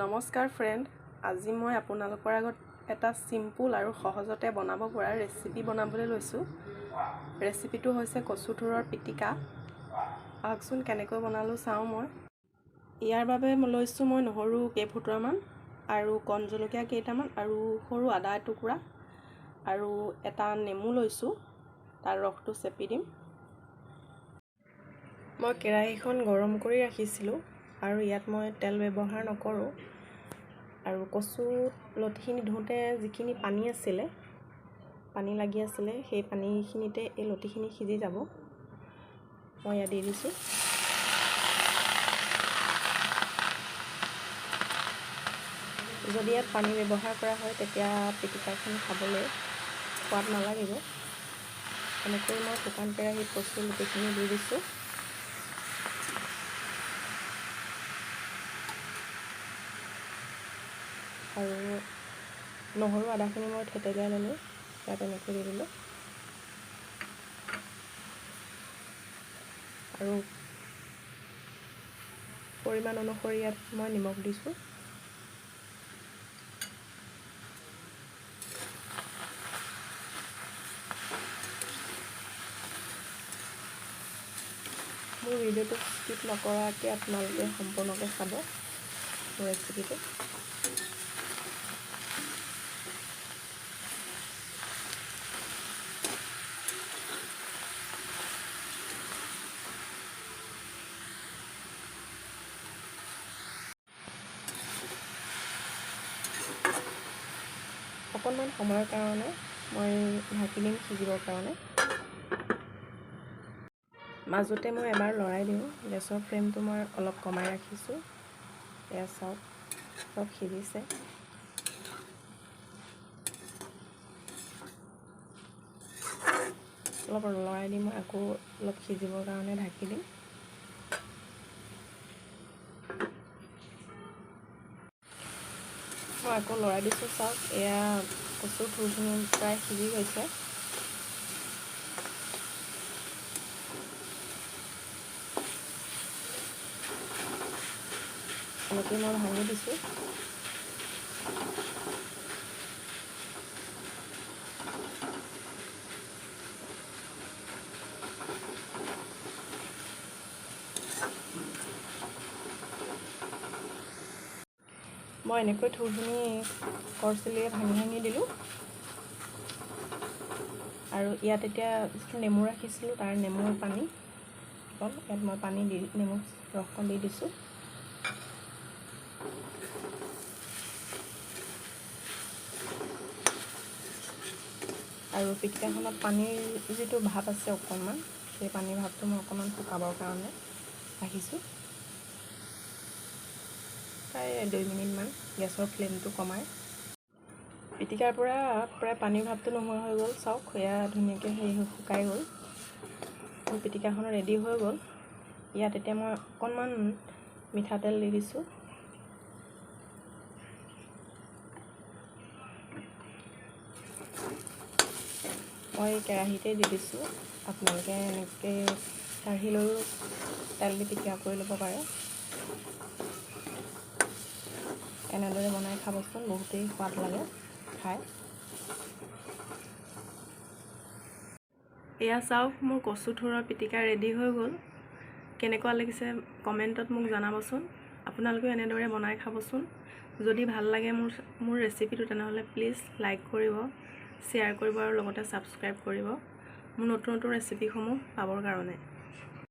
নমস্কাৰ ফ্ৰেণ্ড, আজি মই আপোনালোকৰ আগত এটা চিম্পুল আৰু সহজতে বনাব পৰা ৰেচিপি বনাবলৈ লৈছোঁ। ৰেচিপিটো হৈছে কচুথোৰৰ পিটিকা। আহকচোন কেনেকৈ বনালোঁ চাওঁ। মই ইয়াৰ বাবে লৈছোঁ মই নহৰু কেইফুটুৰামান আৰু কণ জলকীয়া কেইটামান আৰু সৰু আদা এটুকুৰা আৰু এটা নেমু লৈছোঁ, তাৰ ৰসটো চেপি দিম। মই কেৰাহীখন গৰম কৰি ৰাখিছিলোঁ আৰু ইয়াত মই তেল ব্যৱহাৰ নকৰোঁ। আৰু কচু লতিখিনি ধোওঁতে যিখিনি পানী আছিলে, পানী লাগি আছিলে, সেই পানীখিনিতে এই লতিখিনি সিজি যাব। মই ইয়াত দি দিছোঁ। যদি ইয়াত পানী ব্যৱহাৰ কৰা হয় তেতিয়া পিটিকাখিনি খাবলৈ সোৱাদ নালাগিব। এনেকৈ মই শুকান কেৰাহীত কচু লতিখিনি দি দিছোঁ। আৰু নহৰু আদাখিনি মই থেতেলিয়াই ল'লোঁ, ইয়াত এনেকৈ দি দিলোঁ। আৰু পৰিমাণ অনুসৰি ইয়াত মই নিমখ দিছোঁ। মোৰ ভিডিঅ'টো স্কিপ নকৰাকৈ আপোনালোকে সম্পূৰ্ণকৈ চাব মোৰ ৰেচিপিটো। অকণমান সময়ৰ কাৰণে মই ঢাকি দিম সিজিবৰ কাৰণে। মাজতে মই এবাৰ লৰাই দিওঁ। গেছৰ ফ্লেমটো মই অলপ কমাই ৰাখিছোঁ। এয়া চাওক, চব সিজিছে। অলপ লৰাই দি মই আকৌ অলপ সিজিবৰ কাৰণে ঢাকি দিম। মই আকৌ লৰাই দিছোঁ। চাওক, এয়া কচুৰ থোৰখিনি প্ৰায় সিজি গৈছে। এনেকৈ মই ভাঙি দিছোঁ। মই এনেকৈ থোৰখিনি কৰচলিৰে ভাঙি ভাঙি দিলোঁ। আৰু ইয়াত এতিয়া যিটো নেমু ৰাখিছিলোঁ তাৰ নেমুৰ পানী অকণ ইয়াত মই পানী দি নেমু ৰসকণ দি দিছোঁ। আৰু পিটিকাখনত পানীৰ যিটো ভাৱ আছে অকণমান, সেই পানীৰ ভাৱটো মই অকণমান শুকাবৰ কাৰণে ৰাখিছোঁ। প্ৰায় 2 মিনিটমান গেছৰ ফ্লেমটো কমাই। পিটিকাৰ পৰা প্ৰায় পানীৰ ভাৱটো নোহোৱা হৈ গ'ল। চাওক, এয়া ধুনীয়াকৈ হেৰি শুকাই গ'ল। মোৰ পিটিকাখন ৰেডি হৈ গ'ল। ইয়াত এতিয়া মই অকণমান মিঠাতেল দি দিছোঁ। মই কেৰাহীতে দি দিছোঁ। আপোনালোকে এনেকৈ কাঢ়ি লৈও তেল দি পিটিকা কৰি ল'ব পাৰে। এনেদৰে বনাই খাবচোন, বহুতেই সোৱাদ লাগে খাই। এয়া চাওক, মোৰ কচু থোৰৰ পিটিকা ৰেডি হৈ গ'ল। কেনেকুৱা লাগিছে কমেণ্টত মোক জনাবচোন। আপোনালোকেও এনেদৰে বনাই খাবচোন। যদি ভাল লাগে মোৰ ৰেচিপিটো, তেনেহ'লে প্লিজ লাইক কৰিব, শ্বেয়াৰ কৰিব আৰু লগতে ছাবস্ক্ৰাইব কৰিব মোৰ নতুন নতুন ৰেচিপিসমূহ পাবৰ কাৰণে।